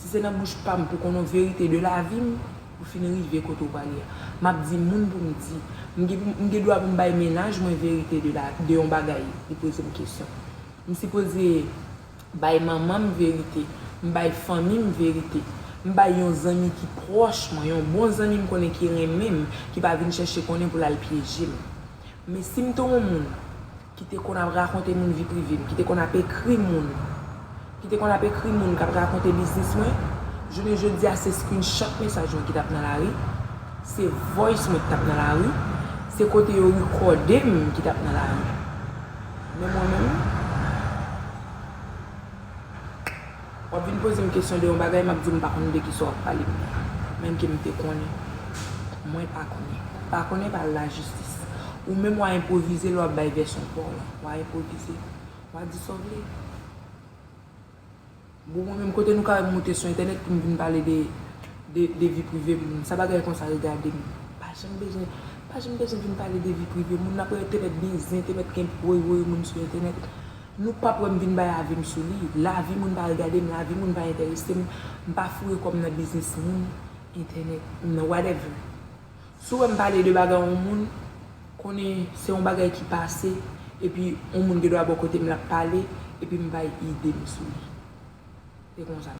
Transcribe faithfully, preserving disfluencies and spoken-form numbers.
Se nan bouch pa m pou konn yon verite de lavi m, pou fin rive kote w prale a. M ap di moun pou m di. M gen, m gen dwa pou m bay mennaj mwen verite de, la, de yon bagay li poze m kesyon. M sipoze bay manman m verite, m bay fanmi m verite, m bay yon zanmi ki pwòch mwen, yon bon zanmi m konnen ki renmen m, ki pa vin chèche konnen pou l al pyeje m. Men si m te yon moun ki te konn ap rakonte moun vi prive m, ki te konn ap ekri moun, ki te konn ap ekri moun k ap rakonte biznis mwen, jounen jodi a se screenshot mesaj mwen ki t ap nan lari, se voice mwen ki t ap nan lari, se kote yo rekòde m ki t ap nan lari. Men mwen menm, w ap vin poze m kesyon de yon bagay, m ap di w m pa konn de kisa w ap pale m nan. Menm ke m te konnen, mwen pa konnen. Pa konnen pa lajistis. Ou menm w a enpwovize lè w ap bay vèsyon pa w lan. W a enpwovize. W a di sa w vle. Bon, mwen menm kote nou ka wè m moute sou entènèt pou m vin pale de, de, de vi prive moun. Sa bagay konsa regade m. Pa janm bezwen, pa janm bezwen vin pale de vi prive moun. N ap wè entènèt gen zen, entènèt gen woy woy moun sou entènèt. Nou p ap wè m vin bay avi m sou li. Lavi moun pa regade m, lavi moun pa enterese m. M pa foure kò m nan biznis moun, entènèt, nan whatever. Si w wè m pale de bagay yon moun, konnen se yon bagay ki pase, epi yon moun gen dwa bò kote m l ap pale, epi m bay ide m sou li. Se konsa.